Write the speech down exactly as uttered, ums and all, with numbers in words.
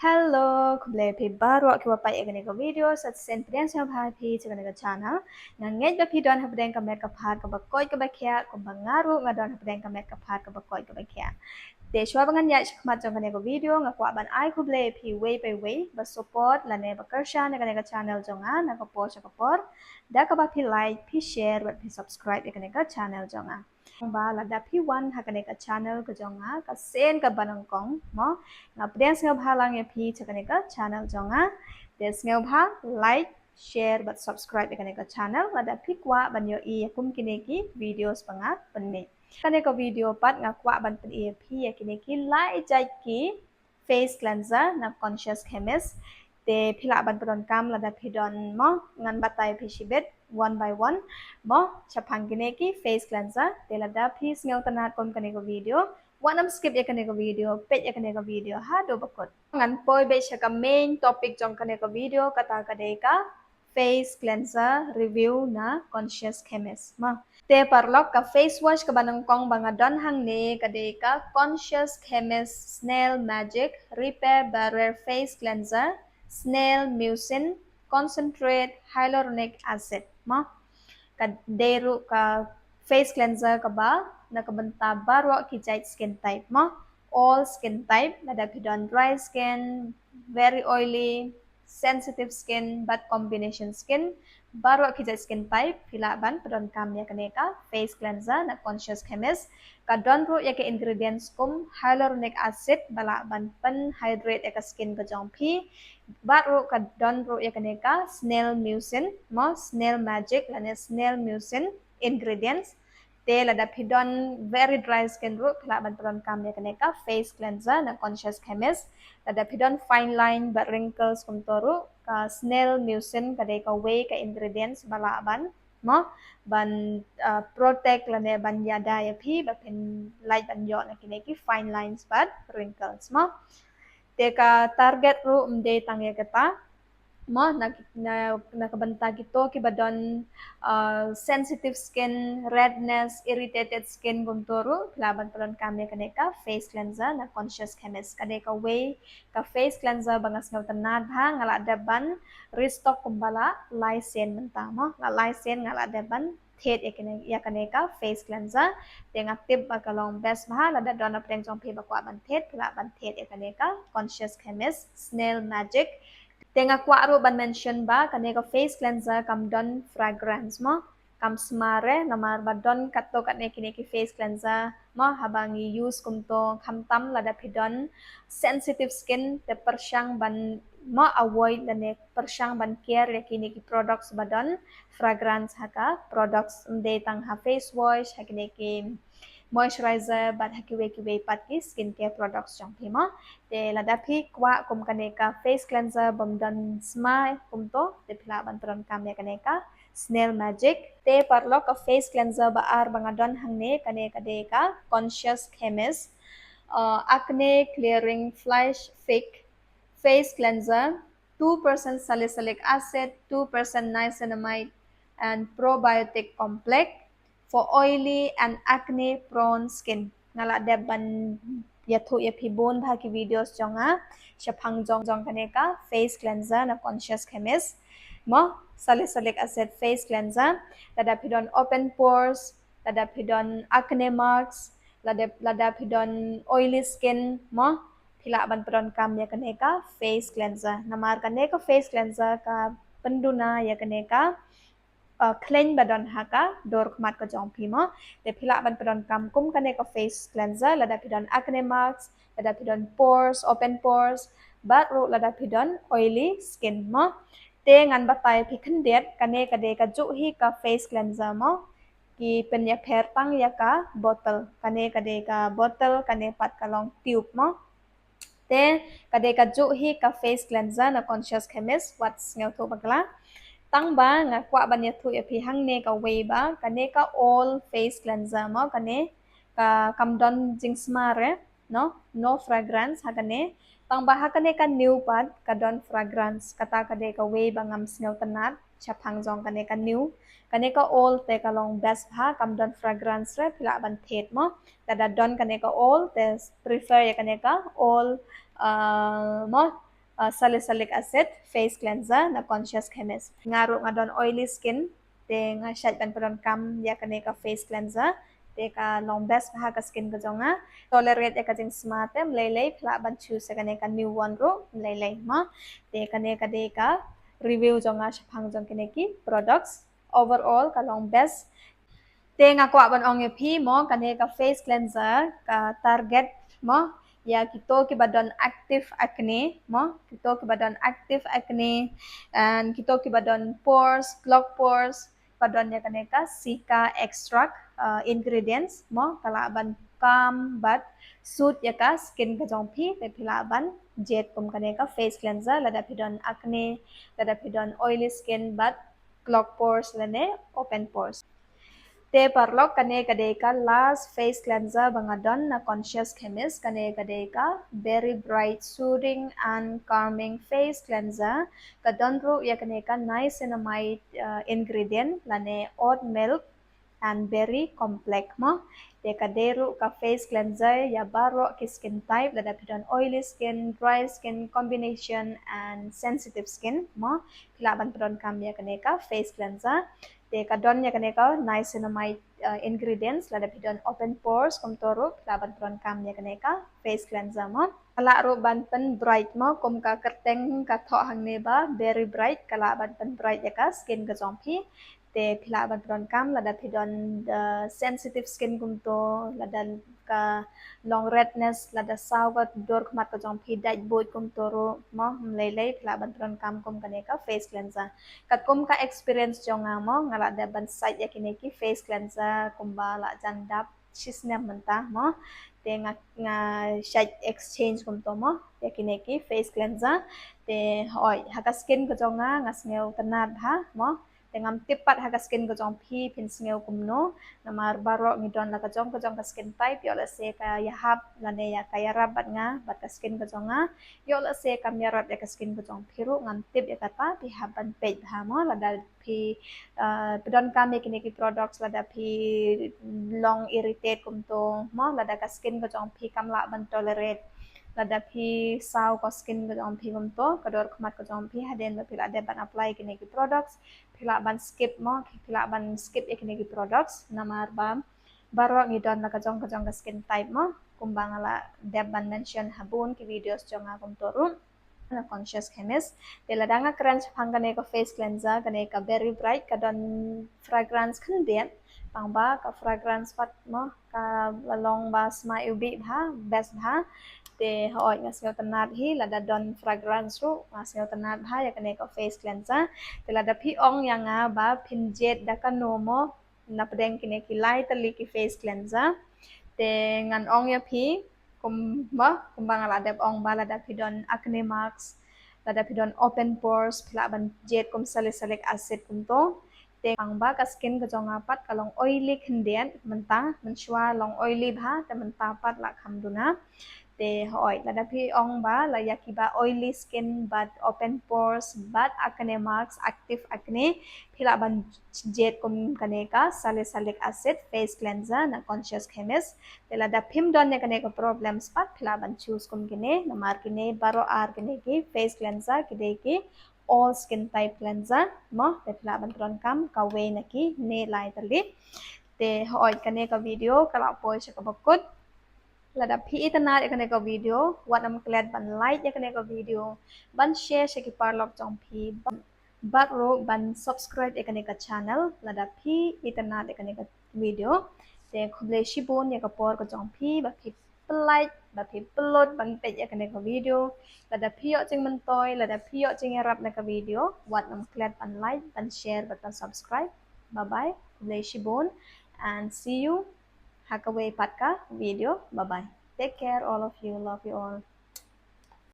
Hello, khublei phi baroh kiwa peit ïa kane ka video. Sa shisien pdiang sngewbha phi sha kane ka channel. Nga ngeit ba phi don hapdeng ka met ka phad kaba koit kaba khiah, kumba nga ruh nga don hapdeng ka met ka phad kaba koit kaba khiah. Te shuwa ba ngan ïaid shakhmat jong kane ka video, nga kwah ban ai khublei phi wei pa wei ba support lane ba kyrshan ïa kane ka channel jong nga na ka por sha ka por, da kaba phi like, phi share bad phi subscribe ïa kane ka channel jong nga. Ba lada phi wan ha kane ka channel ka jong nga ka sien kaba nyngkong mo, nga pdiang sngewbha lang ïa phi sha kane ka channel jong nga. Te sngewbha like, share bad subscribe ïa kane ka channel lada phi kwah ban ïohi ïa kum kine ki videos ba nga pynmih. Kane ka video pat nga kwah ban pyni ïa phi ïa kine ki lai jait ki face cleanser na Conscious Chemist. Te phi lah ban pyndonkam lada phi don mo, ngan batai phi shibit one by one mo shaphang kine ki face cleanser. Te lada phi sngewtynnad kum kane ka video, wat nym skip ïa kane ka video, peit ïa kane ka video haduh ba kut. Ngan poi beit sha ka main topic jong kane ka video, kata ka dei ka face cleanser review na Conscious Chemist mo. Te paralok, ka face wash kaba nyngkong ba nga don hangne ka dei ka Conscious Chemist Snail Magic Repair Barrier Face Cleanser, Snail Mucin Concentrate Hyaluronic Acid mo. Ka dei ruh ka face cleanser kaba na ka bynta baroh ki jait skin type mo. All skin type, lada phi don dry skin, very oily, sensitive skin bad combination skin, baroh ki jait skin type phi lah ban pyndonkam ïa kane ka face cleanser na Conscious Chemist. Ka don ruh ïa ka ingredients kum hyaluronic acid ba lah ban pynhydrate ïa ka skin ka jong phi. Bad ruh ka don ruh ïa kane ka Snail Mucin mo, Snail Magic lane Snail Mucin ingredients. Te lada phi don very dry skin ruh phi lah ban pyndonkam ïa kane ka face cleanser na Conscious Chemist. Lada phi don fine line bad wrinkles kumto ruh, ka Snail Mucin ka dei kawei ka ingredients ba lah ban mo, ban, uh, protect lane ban ïada ïa phi ba phin lait ban ïoh na kine ki fine lines bad wrinkles mo. Te ka target ruh ym dei tang ïa kata mo, na, na, na ka bynta kito kiba don, uh, sensitive skin, redness, irritated skin kumto ruh phi lah ban pyndonkam ïa kane ka face cleanser na Conscious Chemist. Ka dei kawei ka face cleanser ba nga sngewtynnad bha, nga lah dep ban restock kumba la lai sien mynta mo, la lai sien nga lah dep ban thied ïa kane, ïa kane ka face cleanser. Te nga tip ba ka long best bha, lada don hapdeng jong phi ba kwah ban thied, phi lah ban thied ïa kane ka Conscious Chemist Snail Magic. Te nga kwah ruh ban mention ba kane ka face cleanser kam don fragrance mo, kam sma re, namar ba don katto katne kine ki face cleanser mo, haba ngi use kumto, khamtam lada phi don sensitive skin te pyrshang ban mo avoid lane pyrshang ban care ïa kine ki products ba don fragrance ha ka products, ym dei tang ha face wash, ha kine ki moisturizer bad ha kiwei kiwei pat ki skin care products jong phi mo. Te lada phi kwah kum kane ka face cleanser bym don sma kumto, te phi lah ban pyndonkam ïa kane ka Snail Magic. Te paralok, ka face cleanser ba ar ba nga don hangne kane ka dei ka Conscious Chemist, uh, Acne Clearing Flash Fix Face Cleanser, two percent salicylic acid, two percent niacinamide and probiotic complex for oily and acne prone skin. Nga lah dep ban ïathuh ïa phi bun bha ki videos jong nga shaphang jong, jong kane ka face cleanser na Conscious Chemist mo, salicylic acid face cleanser. Lada phi don open pores, lada phi don acne marks, lada, lada phi don oily skin mo, phi lah ban pyndonkam ïa kane ka face cleanser. Namar kane ka face cleanser ka pynduna ïa kane ka, uh, khleiñ ba don ha ka dur khmat ka jong phi mo. Te phi lah ban pyndonkam kum kane ka face cleanser lada phi don acne marks, lada phi don pores, open pores, bad ruh lada phi don oily skin mo. Te ngan batai phi khyndiat, kane ka dei kajuh hi ka face cleanser mo. Ki pynïapher tang ïa ka bottle. Kane ka dei ka bottle, kane pat ka long tube mo. Te ka dei kajuh hi ka face cleanser na Conscious Chemist, wat sngewthuh bakla. Tang ba nga kwah ban ïathuh ïa phi hangne kawei ba kane ka all face cleanser mo, kane ka kam don jingsma re, no, no fragrance ha kane. Tang ba ha kane ka new pat ka don fragrance, kata ka dei kawei ba ngam sngewtynnad shaphang jong kane ka new. Kane ka all te ka long best bha, kam don fragrance re, phi lah ban thied mo. Lada don kane ka all te prefer ïa kane ka all, uh, mo, uh, salicylic acid face cleanser na Conscious Chemist. Nga ruh nga don oily skin, te nga shait ban pyndonkam ïa kane ka face cleanser, te ka long best bha ka skin ka jong nga. Tolerate ïa ka jingsma, te ym lei lei phi lah ban choose ïa kane ka new one ruh, ym lei lei mo. Te kane ka dei ka review jong nga shaphang jong kine ki products. Overall ka long best. Te nga kwah ban ong ïa phi mo, kane ka face cleanser ka target mo ïa kito kiba don active acne mo, kito kiba don active acne and kito kiba don pores, clog pores, ba don ïa kane ka cica extract, uh, ingredients mo, ka lah ban calm bad soothe ïa ka skin ka jong phi, te phi lah ban jied kum kane ka face cleanser lada phi don acne, lada phi don oily skin bad clog pores lane open pores. Te paralok, kane ka dei ka last face cleanser ba nga don na Conscious Chemist, kane ka dei ka Berry Bright Soothing and Calming Face Cleanser. Ka don ruh ïa kane ka niacinamide, uh, ingredient lane oat milk and berry complex mo. Te ka dei ruh ka face cleanser ïa baroh ki skin type, lada phi don oily skin, dry skin, combination and sensitive skin mo, phi lah ban pyndonkam ïa kane ka face cleanser. Te ka don ïa kane ka niacinamide, uh, ingredients, lada phi don open pores kumto ruh phi lah ban pyndonkam ïa kane ka face cleanser mo. Ka lah ruh ban pyn bright mo, kum ka kyrteng ka thoh hangne ba Berry Bright, ka lah ban pyn bright ïa ka skin ka jong phi. Te phi lah ban pyndonkam lada phi don, uh, sensitive skin kumto, lada ka long redness, lada saw ka dur khmat ka jong phi, dait buit kumto ruh mo, ym lei lei phi lah ban pyndonkam kum kane ka face cleanser. Katkum ka experience jong nga mo, nga lah dep ban sait ïa kine ki face cleanser kumba la jan dap shi snem mynta mo. Te nga, nga shait exchange kumto mo ïa kine ki face cleanser. Te hoi, ha ka skin ka jong nga, nga sngew tynnad bha mo. Te ngam tip pat ha ka skin ka jong phi phin sngew kumno. Namar baroh ngi don la ka jong ka jong ka skin type, ïoh lehse ka ïahap lane ïa ka ïarap bad nga bad ka skin ka jong nga, ïoh lehse kam ïarap ïa ka skin ka jong phi ruh, ngam tip ïa kata, phi hap ban peit bha mo, lada phi, uh, pyndonkam ïa kine ki products lada phi long irritate kumto mo, lada ka skin ka jong phi kam lah ban tolerate, lada phi saw ka skin ka jong phi kumto, ka dur khmat ka jong phi, hadien ba phi lah dep ban apply kine ki products, phi lah ban skip mo, phi lah ban skip ïa kine ki products, namar ba baroh ngi don la ka jong ka jong ka skin type mo, kumba nga lah dep ban mention ha bun ki videos jong nga kumto ruh na Conscious Chemist. Te lada nga kren shaphang kane ka face cleanser, kane ka Berry Bright, ka don fragrance khyndiat, tang ba ka fragrance pat mo ka la long ba sma iwbih bha, best bha. Te hoi, nga sngew tynnad hi lada don fragrance ruh, nga sngew tynnad bha ïa kane ka face cleanser. Te lada phi ong ïa nga ba phin jied da kano mo napdeng kine ki lai tylli ki face cleanser, te ngan ong ïa phi kumba, kumba nga lah dep ong ba lada phi don acne marks, lada phi don open pores, phi lah ban jied kum salicylic acid kumto. Te tang ba ka skin ka jong nga pat ka long oily khyndiat mynta, mynshuwa long oily bha, te mynta pat la kham duna. Te hoi, lada phi ong ba la ïa kiba oily skin bad open pores bad acne marks, active acne, phi lah ban jied kum kane ka salicylic acid face cleanser na Conscious Chemist. Te lada phim don ïa kane ka problems pat, phi lah ban choose kum kine, namar kine baroh ar kine ki face cleanser ki dei ki all skin type cleanser mo, te phi lah ban pyndonkam kawei na kine lai tylli. Te hoi, kane ka video ka la poi sha kaba kut. Lada phi itynnad ïa kane ka video, wat nym klet ban like ïa kane ka video, ban share sha ki paralok jong phi, ban, bad ruh ban subscribe ïa kane ka channel lada phi itynnad ïa kane ka video. Te khublei shibun ïa ka por ka jong phi ba phi pynlait, ba phi pynlut ban peit ïa kane ka video. Lada phi ïoh jingmyntoi, lada phi ïoh jingïarap na ka video, wat nym klet ban like, ban share bad ban subscribe. Bye bye, khublei shibun, and see you ha kawei pat ka video. Bye bye. Take care, all of you. Love you all.